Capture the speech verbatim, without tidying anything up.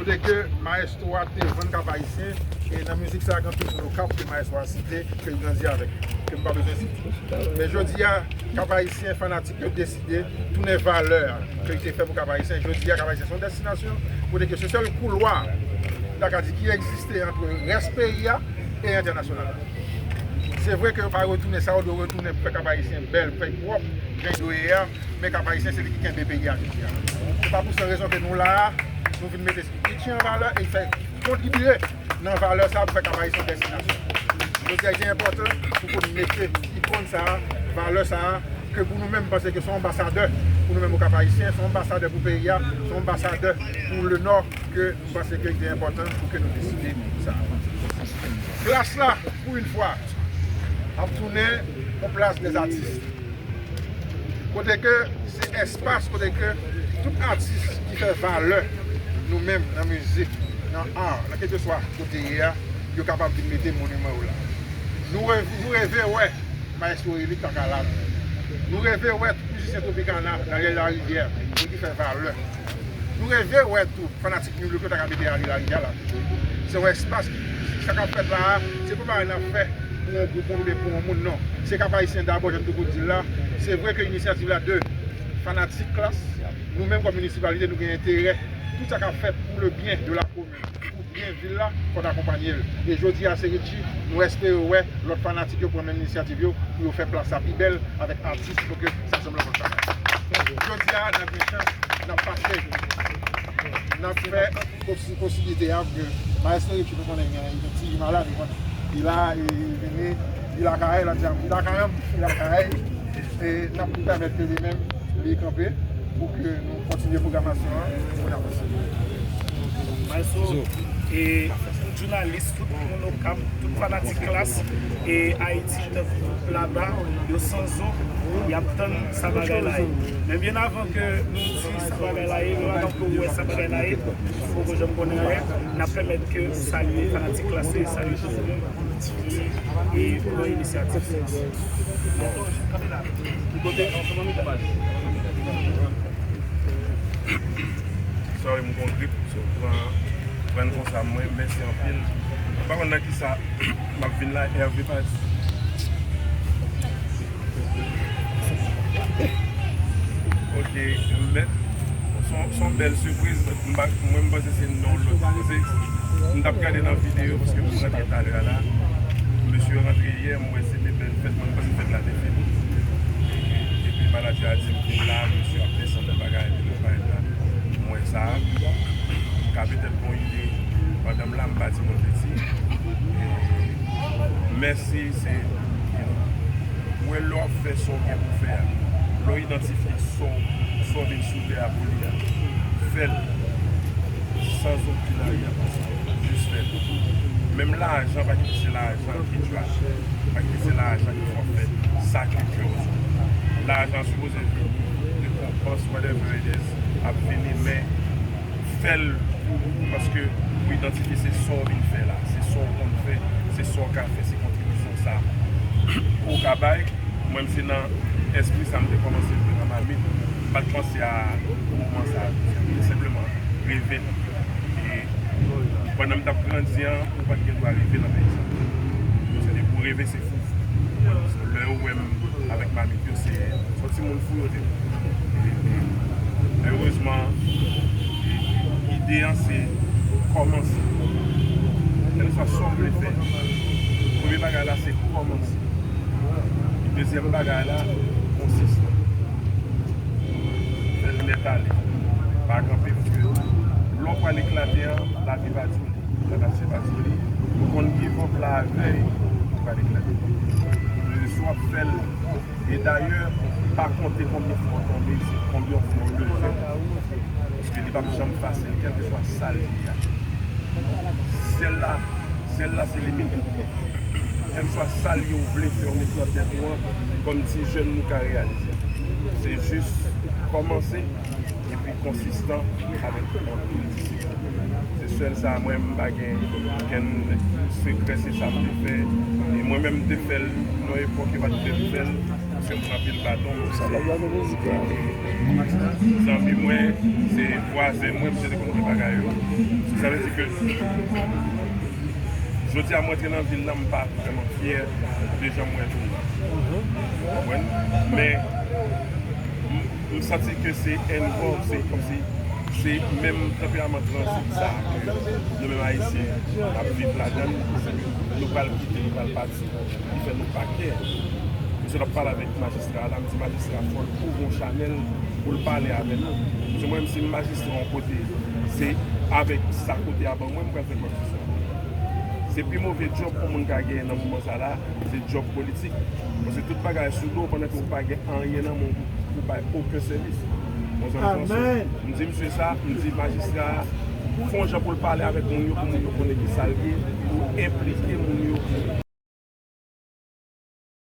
Kote ke mayestwo a te vann Kap Ayisyen, e nan mizik sa a, gen anpil moun Okap ke mayestwo a site, ke l grandi avèk, ke m pa bezwen site. Men jodi a, Kap Ayisyen fanatik yo deside tounen valè ke l te fè pou Kap Ayisyen. Jodi a, Kap Ayisyen se yon destinasyon, kote ke se sèl koulwa, m ta ka di, ki egziste ant rès peyi a e entènasyonal. Se vre ke yo pa retounen sa, yo dwe retounen pou fè Kap Ayisyen bèl, pou fè l pwòp, jan l dwe ye a, men Kap Ayisyen se li ki kenbe peyi a jodi a. Se pa pou san rezon ke nou la a, nou vin mete Richie an valè e fè kontribye nan valè sa a pou fè Kap Ayisyen yon destinasyon. Jodi a, li te enpòtan pou ke nou mete ikòn sa a, valè sa a, ke pou nou menm, m panse ke se yon anbasadè pou nou menm Okap Ayisyen, se yon anbasadè pou peyi a, se yon anbasadè pou le Nò, ke m panse ke li te enpòtan pou ke nou deside sa. Klass la, pou yon fwa, ap tounen yon plas dèzatis. Kote ke se espas kote ke tout atis ki fè valè nou menm nan mizik, nan ar, nan kèlkeswa kote ye a, yo kapab vin mete moniman yo la. Nou reve, nou reve wè Maestro Elick Kakalak. Nou reve wè tout mizisyen Tropicana, Daniel Larivière, moun ki fè valè. Nou reve wè tou fanatik New Look yo ta ka mete Arly Larivière la. Se yon espas ki, sa k ap fèt la a, se pa bagay n ap fè pou yon gwoup moun oubyen pou yon moun, non. Se Kap Ayisyen dabò, jan m te konn di l la. Se vre ke inisyativ la de fanatik Klass, nou menm kòm minisipalite, nou gen enterè. Tout sa k ap fèt pou le byen de la komin, pou byen vil la, fò n akonpanye l. E jodi a, se Richie, nou espere wè lòt fanatik yo pran menm inisyativ yo pou yo fè plas la pi bèl avèk atis, pou ke sa sanble yon bon travay. Jodi a, n ap gen chans, n ap pase, n ap fè posi-, posiblite a, ke Maestro Richie, nou konnen gen yon ti malad, ou konnen. Li la, e, li vini, li lakay, l ap di, "Li lakay, li lakay." E n ap pèmèt ke li menm, li kanpe, pou ke nou kontinye pwogramasyon an, pou n avanse. Maestro, e tout jounalis, tout moun Okap, tout fanatik Klass, e Ayiti, tankou laba, yo san zo, y ap tann sa bagay la ye. Men byen avan ke nou di sa bagay la ye, byen avan ke w wè sa bagay la ye, ou poko janm konnen anyen, n ap pèmèt ke w salye fanatik Klass yo, salye tout moun ki, e, pran inisyativ sa. Ki kote? Sorry, m gon grip, so pran, pran konsa mwen, mèsi anpil. M pa konn nan kisa m ap vin la, Hervé Paz. Ok, men, se yon, se yon bèl sipriz. M pa, mwen, m panse se nan yon lòt koze. M t ap gade nan videyo, paske m rantre talè a la. Mesye yo rantre yè, m wè se te bèl fèt, mwen, m panse fèt la te fini. Epi manadjè a di m vin la, mesye ap desann nan bagay, vin nan bagay la. M wè sa. M ka petèt gon ide, pandan m la, m pa di moun piti. E, mèsi, se, you know, ou wè lè w ap fè sa w gen pou fè a, lè w idantifye sa w, sa w vin sou tè a pou li a, fè l san okenn aryè panse. Jis fè l. Menm lajan, pa kite se lajan ki drive, pa kite se lajan ki fè w fè sa ke kè w di. Lajan sipoze vini, rekonpans, whatever it is, ap vini, men fè l paske ou idantifye se sa w vin fè la, se sa w konn fè, se sa w ka fè, se kontribisyon sa ou ka bay. Mwen, m se nan espri sa m te kòmanse jwe nan mamit. M pa t panse a moman sa a. M te senpleman reve l. E pandan m t ap grandi an, ou pa t gen dwa reve nan peyi sa. Se te pou reve, se fou. So, lè yo wè m avèk mamit yo, se, se yon timoun fou yo te ye. E, e, erezman, e, ide an se kòmanse. Kèlkeswa sa w vle fè, premye bagay la se kòmanse. Dezyèm bagay la, konsistan. Fè l nèt ale. Pa kanpe, paske lè w pral eklate an, lavi pa di w li. Sa k ap se pa di w li. Ou konn give up la avèy, ou pral eklate. Si w ap fè l, e dayè, pa konte konbyen fwa w tonbe, se konbyen fwa w leve. Paske li p ap janm fasil, kèlkeswa sa l ye a. Syèl la, syèl la se limit ou. Kèlkeswa sa l ye ou vle fè, ou mete nan tèt ou an, kòm ti jèn nou ka reyalize. Se jis kòmanse, epi konsistan avèk anpil disiplin. Se sèl sa, mwen, m pa gen okenn sekrè, se sa m te fè. E mwen menm, m te fè l nan epòk yo pa t vle m fè l, paske m pran pil baton, m sanble zanmi mwen, se vwazen mwen, misye te konn fè bagay yo. Sa vle di ke jodi a mwen antre nan vil la, m pa vrèman fyè de jan mwen vin la. Ou konprann? Men m, m santi ke se envòv, se kòmsi se menm tanperaman tranzit sa ke nou menm Ayisyen ap viv ladan l, se ke nou pral kite, nou pral pati. Ki fè nou pa kè. Misye t ap pale avèk majistra la, m di majistra fò l ouvri yon chanèl pou l pale avè nou. Paske mwen menm si m majistra yon kote, se avèk sa kote a ban mwen m pral fè majistra. Se pi move djòb yon moun ka genyen nan moman sa la, se djòb politik. Paske tout bagay sou do w pandan ke w pa gen anyen nan men w pou bay okenn sèvis. Bon, zòn Franso. M di misye sa, m di majistra a, fè yon jan pou l pale avèk moun yo, pou moun yo konnen ki sa l ye, pou enplike moun yo